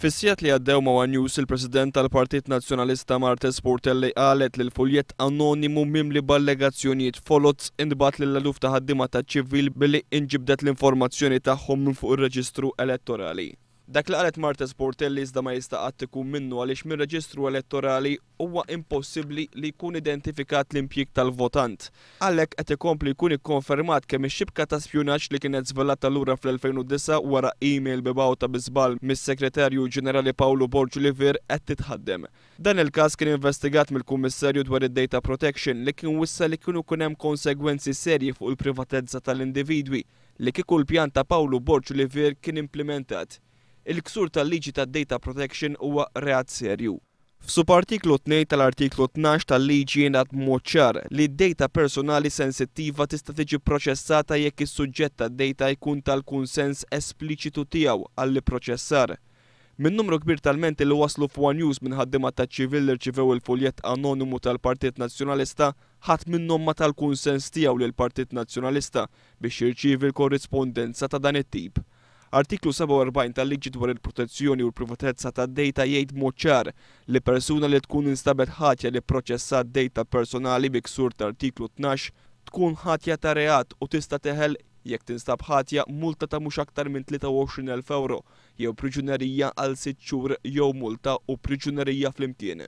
Fis-sigħat li għaddew ma' one News, il-President tal-Partit Nazzjonalista Marthese Portelli qalet li l-fuljett anonimu mimli b'allegazzjonijiet foloz intbagħat lil eluf ta' ħaddiema taċ-ċivil billi inġibdet l-informazzjoni tagħhom minn fuq ir-reġistru elettorali. Dak li qalet Marthese Portelli iżda ma jista' qatt ikun minnu għaliex mir-reġistru elettorali huwa impossibbli li jkun identifikat l-impjieg tal-votant. Għalhekk qed ikompli jkun ikkonfermat kemm ix-xibka ta' spjunaġġ li kienet żvelata lura fl-2009 wara email mibgħuta bi żball mis-Segretarju Ġenerali Pawlu Borg Olivier qed titħaddem. Dan il-każ kien investigat mill-Kummissarju dwar id-Data Protection li kien wissa li kienu jkun hemm konsegwenzi serji fuq il-privatezza tal-individwi li kieku l-pjan ta' Pawlu Borg Olivier kien implimentat. Il-ksur tal-liġi tad-Data Protection huwa reat serju. F'subartiklu 2 tal-artiklu 12 tal-liġi jingħad b'mod ċar li d-data personali sensittiva tista' tiġi pproċessata jekk is-suġġett tad-data jkun ta l-kunsens espliċitu tiegħu għall-ipproċessar. Minn numru kbir ta' lmenti li waslu f'ONE News minn ħaddiema taċ-ċivil li rċivew il-fuljett anonimu tal-Partit Nazzjonalista, ħadd minnhom ma ta l-kunsens tiegħu lill-Partit Nazzjonalista biex jirċievi l-korrispondenza ta' dan it-tip. Artiklu 47 tal-Liġi dwar il-Protezzjoni u l-Privatezza tad-Data jgħid b'mod ċar li persuna li tkun instabet ħatja li pproċessat data personali bi ksur ta' artiklu 12 tkun ħatja ta' reat u tista' teħel, jekk tinstab ħatja, multa ta' mhux aktar minn 23,000 ewro jew priġunerija għal sitt xhur jew multa u priġunerija flimkien.